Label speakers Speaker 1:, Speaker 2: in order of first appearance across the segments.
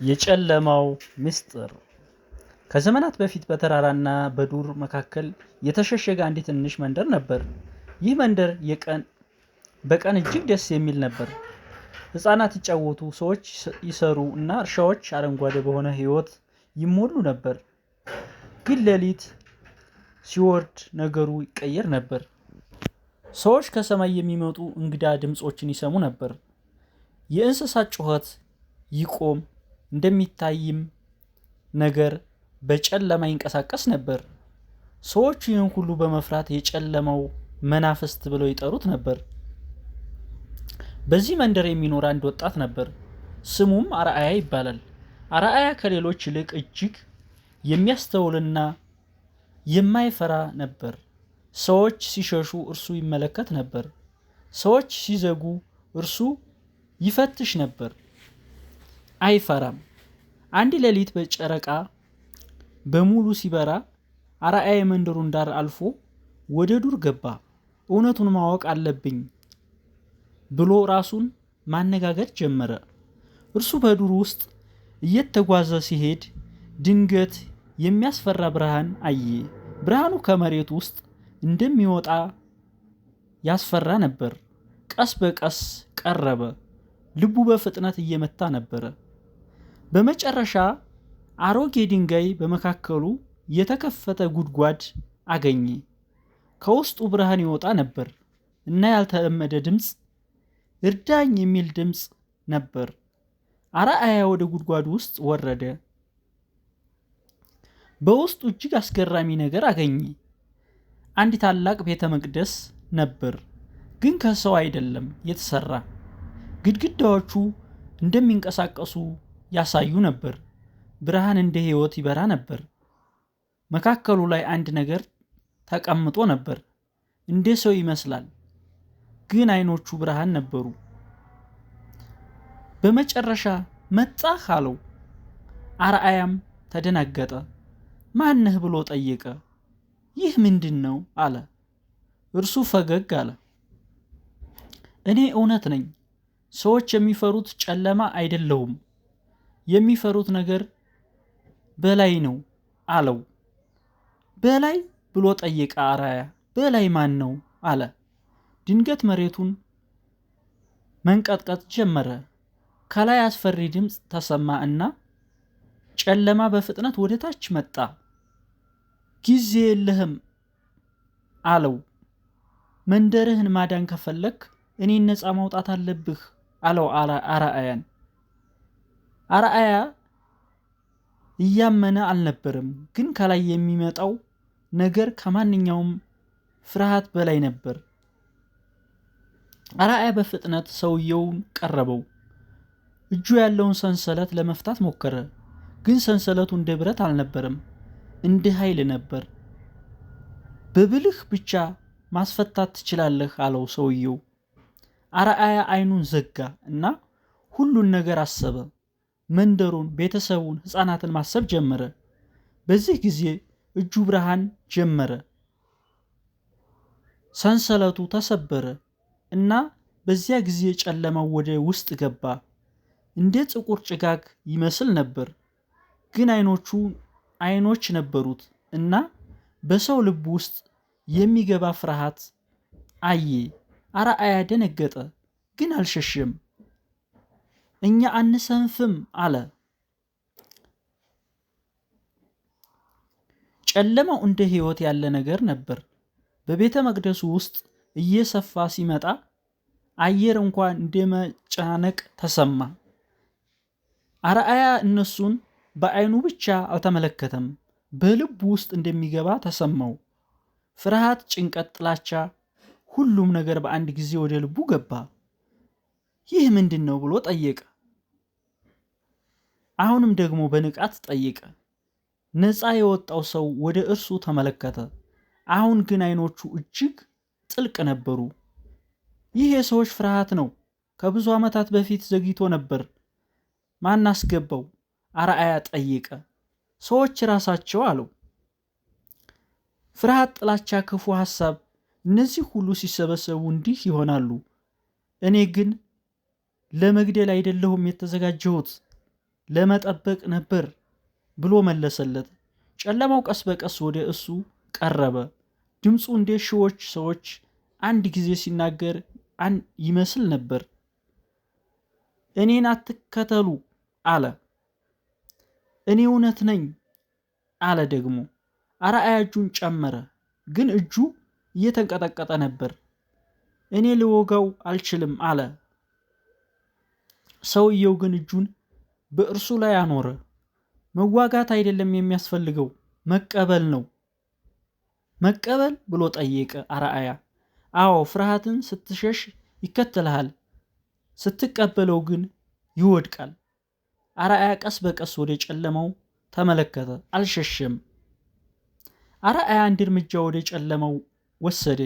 Speaker 1: የጨለማው ምስጢር። ከዘመናት በፊት በተራራና በዱር መካከል የተሸሸገ አንዲት ትንሽ መንደር ነበር። ይህ መንደር የቀን በቀን እጅግ ደስ የሚል ነበር። ሕፃናት ይጫወቱ፣ ሰዎች ይሰሩ እና እርሻዎች አረንጓዴ በሆነ ሕይወት ይሞሉ ነበር። ግን ሌሊት ሲወርድ ነገሩ ይቀየር ነበር። ሰዎች ከሰማይ የሚመጡ እንግዳ ድምፆችን ይሰሙ ነበር። የእንስሳት ጩኸት ይቆም እንደሚታይም ነገር በጨለማ ይንቀሳቀስ ነበር። ሰዎቹ ይህን ሁሉ በመፍራት የጨለማው መናፍስት ብለው ይጠሩት ነበር። በዚህ መንደር የሚኖር አንድ ወጣት ነበር። ስሙም አርአያ ይባላል። አርአያ ከሌሎች ይልቅ እጅግ የሚያስተውልና የማይፈራ ነበር። ሰዎች ሲሸሹ እርሱ ይመለከት ነበር። ሰዎች ሲዘጉ እርሱ ይፈትሽ ነበር። አይፈራም። አንድ ሌሊት በጨረቃ በሙሉ ሲበራ አርአያ የመንደሩን ዳር አልፎ ወደ ዱር ገባ። እውነቱን ማወቅ አለብኝ ብሎ ራሱን ማነጋገር ጀመረ። እርሱ በዱር ውስጥ እየተጓዘ ሲሄድ ድንገት የሚያስፈራ ብርሃን አየ። ብርሃኑ ከመሬት ውስጥ እንደሚወጣ ያስፈራ ነበር። ቀስ በቀስ ቀረበ። ልቡ በፍጥነት እየመታ ነበረ። በመጨረሻ አሮጌ ድንጋይ በመካከሉ የተከፈተ ጉድጓድ አገኘ። ከውስጡ ብርሃን ይወጣ ነበር እና ያልተለመደ ድምፅ፣ እርዳኝ የሚል ድምፅ ነበር። አርአያ ወደ ጉድጓዱ ውስጥ ወረደ። በውስጡ እጅግ አስገራሚ ነገር አገኘ። አንድ ታላቅ ቤተ መቅደስ ነበር፣ ግን ከሰው አይደለም የተሰራ። ግድግዳዎቹ እንደሚንቀሳቀሱ ያሳዩ ነበር። ብርሃን እንደ ሕይወት ይበራ ነበር። መካከሉ ላይ አንድ ነገር ተቀምጦ ነበር። እንደ ሰው ይመስላል፣ ግን አይኖቹ ብርሃን ነበሩ። በመጨረሻ መጣህ አለው። አርአያም ተደናገጠ። ማነህ ብሎ ጠየቀ። ይህ ምንድን ነው አለ። እርሱ ፈገግ አለ። እኔ እውነት ነኝ። ሰዎች የሚፈሩት ጨለማ አይደለሁም፣ የሚፈሩት ነገር በላይ ነው አለው። በላይ ብሎ ጠየቀ አርአያ። በላይ ማን ነው አለ። ድንገት መሬቱን መንቀጥቀጥ ጀመረ። ከላይ አስፈሪ ድምፅ ተሰማ እና ጨለማ በፍጥነት ወደ ታች መጣ። ጊዜ የለህም አለው። መንደርህን ማዳን ከፈለክ እኔን ነፃ ማውጣት አለብህ አለው አርአያን። አርአያ እያመነ አልነበረም፣ ግን ከላይ የሚመጣው ነገር ከማንኛውም ፍርሃት በላይ ነበር። አርአያ በፍጥነት ሰውየውን ቀረበው። እጁ ያለውን ሰንሰለት ለመፍታት ሞከረ፣ ግን ሰንሰለቱ እንደ ብረት አልነበረም፣ እንደ ኃይል ነበር። በብልህ ብቻ ማስፈታት ትችላለህ አለው ሰውየው። አርአያ አይኑን ዘጋ እና ሁሉን ነገር አሰበ። መንደሩን፣ ቤተሰቡን፣ ሕፃናትን ማሰብ ጀመረ። በዚህ ጊዜ እጁ ብርሃን ጀመረ። ሰንሰለቱ ተሰበረ እና በዚያ ጊዜ ጨለማው ወደ ውስጥ ገባ። እንደ ጥቁር ጭጋግ ይመስል ነበር፣ ግን አይኖች ነበሩት እና በሰው ልብ ውስጥ የሚገባ ፍርሃት አየ። አርአያ ደነገጠ፣ ግን አልሸሸም። እኛ አንሰንፍም አለ። ጨለማው እንደ ሕይወት ያለ ነገር ነበር። በቤተ መቅደሱ ውስጥ እየሰፋ ሲመጣ አየር እንኳን እንደመጨናነቅ ተሰማ። አርአያ እነሱን በአይኑ ብቻ አልተመለከተም፣ በልቡ ውስጥ እንደሚገባ ተሰማው። ፍርሃት፣ ጭንቀት፣ ጥላቻ፣ ሁሉም ነገር በአንድ ጊዜ ወደ ልቡ ገባ። ይህ ምንድን ነው ብሎ ጠየቀ። አሁንም ደግሞ በንቃት ጠየቀ። ነፃ የወጣው ሰው ወደ እርሱ ተመለከተ። አሁን ግን አይኖቹ እጅግ ጥልቅ ነበሩ። ይህ የሰዎች ፍርሃት ነው። ከብዙ ዓመታት በፊት ዘግይቶ ነበር። ማን አስገባው? አርአያ ጠየቀ። ሰዎች ራሳቸው አለው። ፍርሃት፣ ጥላቻ፣ ክፉ ሐሳብ፣ እነዚህ ሁሉ ሲሰበሰቡ እንዲህ ይሆናሉ። እኔ ግን ለመግደል አይደለሁም የተዘጋጀሁት፣ ለመጠበቅ ነበር ብሎ መለሰለት። ጨለማው ቀስ በቀስ ወደ እሱ ቀረበ። ድምፁ እንደ ሺዎች ሰዎች አንድ ጊዜ ሲናገር ይመስል ነበር። እኔን አትከተሉ አለ። እኔ እውነት ነኝ አለ ደግሞ። አርአያ እጁን ጨመረ፣ ግን እጁ እየተንቀጠቀጠ ነበር። እኔ ልወጋው አልችልም አለ። ሰውየው ግን እጁን በእርሱ ላይ አኖረ። መዋጋት አይደለም የሚያስፈልገው፣ መቀበል ነው። መቀበል ብሎ ጠየቀ አርአያ። አዎ፣ ፍርሃትን ስትሸሽ ይከተልሃል፣ ስትቀበለው ግን ይወድቃል። አርአያ ቀስ በቀስ ወደ ጨለማው ተመለከተ፣ አልሸሸም። አርአያ አንድ እርምጃ ወደ ጨለማው ወሰደ።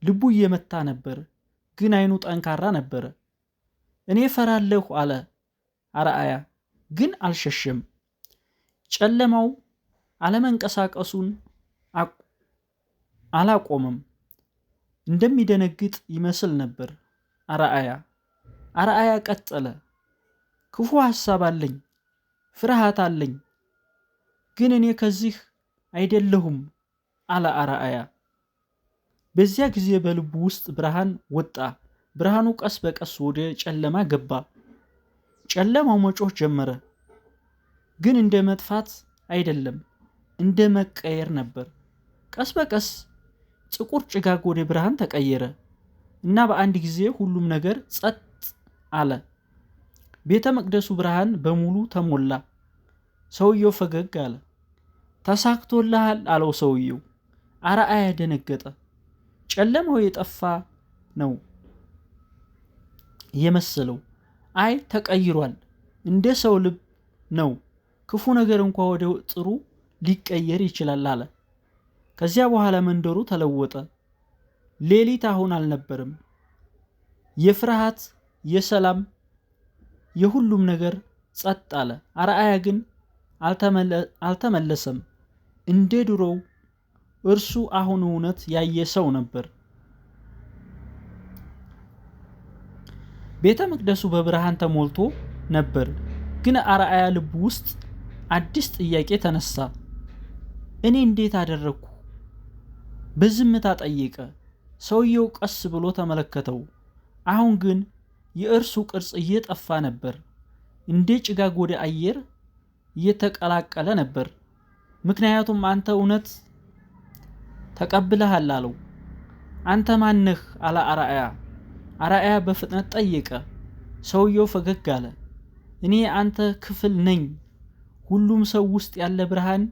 Speaker 1: ልቡ እየመታ ነበር፣ ግን አይኑ ጠንካራ ነበረ። እኔ እፈራለሁ አለ አርአያ፣ ግን አልሸሸም። ጨለማው አለመንቀሳቀሱን አላቆመም። እንደሚደነግጥ ይመስል ነበር አርአያ። አርአያ ቀጠለ። ክፉ ሐሳብ አለኝ፣ ፍርሃት አለኝ፣ ግን እኔ ከዚህ አይደለሁም አለ አርአያ። በዚያ ጊዜ በልቡ ውስጥ ብርሃን ወጣ። ብርሃኑ ቀስ በቀስ ወደ ጨለማ ገባ። ጨለማው መጮህ ጀመረ፣ ግን እንደ መጥፋት አይደለም፣ እንደ መቀየር ነበር። ቀስ በቀስ ጥቁር ጭጋግ ወደ ብርሃን ተቀየረ እና በአንድ ጊዜ ሁሉም ነገር ጸጥ አለ። ቤተ መቅደሱ ብርሃን በሙሉ ተሞላ። ሰውየው ፈገግ አለ። ተሳክቶልሃል አለው ሰውየው። አርአያ ደነገጠ። ጨለማው የጠፋ ነው የመሰለው። አይ ተቀይሯል፣ እንደ ሰው ልብ ነው። ክፉ ነገር እንኳ ወደ ጥሩ ሊቀየር ይችላል አለ። ከዚያ በኋላ መንደሩ ተለወጠ። ሌሊት አሁን አልነበረም። የፍርሃት፣ የሰላም፣ የሁሉም ነገር ጸጥ አለ። አርአያ ግን አልተመለሰም። እንደ ድሮው እርሱ አሁን እውነት ያየ ሰው ነበር። ቤተ መቅደሱ በብርሃን ተሞልቶ ነበር። ግን አርአያ ልቡ ውስጥ አዲስ ጥያቄ ተነሳ። እኔ እንዴት አደረግኩ? በዝምታ ጠየቀ። ሰውየው ቀስ ብሎ ተመለከተው። አሁን ግን የእርሱ ቅርጽ እየጠፋ ነበር። እንደ ጭጋግ ወደ አየር እየተቀላቀለ ነበር። ምክንያቱም አንተ እውነት ተቀብለሃል አለው። አንተ ማነህ? አለ አርአያ። አርአያ በፍጥነት ጠየቀ። ሰውየው ፈገግ አለ። እኔ አንተ ክፍል ነኝ፣ ሁሉም ሰው ውስጥ ያለ ብርሃን።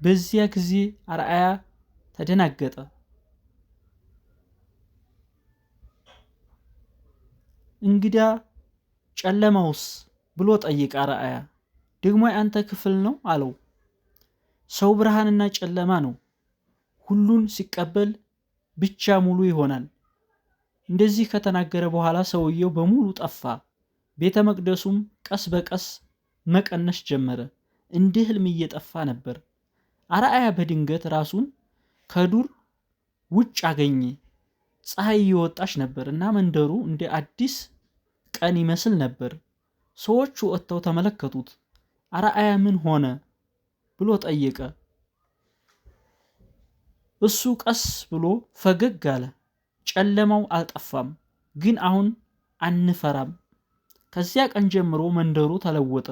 Speaker 1: በዚያ ጊዜ አርአያ ተደናገጠ። እንግዳ ጨለማውስ ብሎ ጠየቀ አርአያ። ደግሞ የአንተ ክፍል ነው አለው። ሰው ብርሃንና ጨለማ ነው። ሁሉን ሲቀበል ብቻ ሙሉ ይሆናል። እንደዚህ ከተናገረ በኋላ ሰውየው በሙሉ ጠፋ። ቤተ መቅደሱም ቀስ በቀስ መቀነስ ጀመረ። እንደ ህልም እየጠፋ ነበር። አርአያ በድንገት ራሱን ከዱር ውጭ አገኘ። ፀሐይ እየወጣች ነበር እና መንደሩ እንደ አዲስ ቀን ይመስል ነበር። ሰዎቹ ወጥተው ተመለከቱት። አርአያ ምን ሆነ ብሎ ጠየቀ። እሱ ቀስ ብሎ ፈገግ አለ። ጨለማው አልጠፋም፣ ግን አሁን አንፈራም። ከዚያ ቀን ጀምሮ መንደሩ ተለወጠ።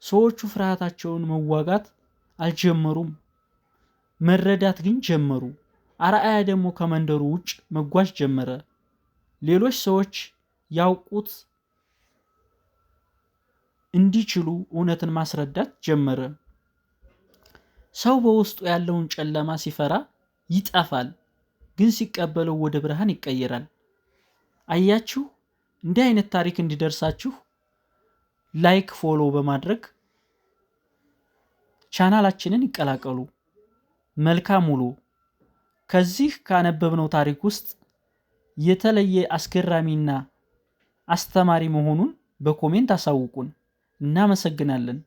Speaker 1: ሰዎቹ ፍርሃታቸውን መዋጋት አልጀመሩም፣ መረዳት ግን ጀመሩ። አርአያ ደግሞ ከመንደሩ ውጭ መጓዝ ጀመረ። ሌሎች ሰዎች ያውቁት እንዲችሉ እውነትን ማስረዳት ጀመረ። ሰው በውስጡ ያለውን ጨለማ ሲፈራ ይጠፋል፣ ግን ሲቀበለው ወደ ብርሃን ይቀየራል። አያችሁ፣ እንዲህ አይነት ታሪክ እንዲደርሳችሁ like፣ follow በማድረግ ቻናላችንን ይቀላቀሉ። መልካም ውሎ። ከዚህ ካነበብነው ታሪክ ውስጥ የተለየ አስገራሚና አስተማሪ መሆኑን በ comment አሳውቁን። እናመሰግናለን።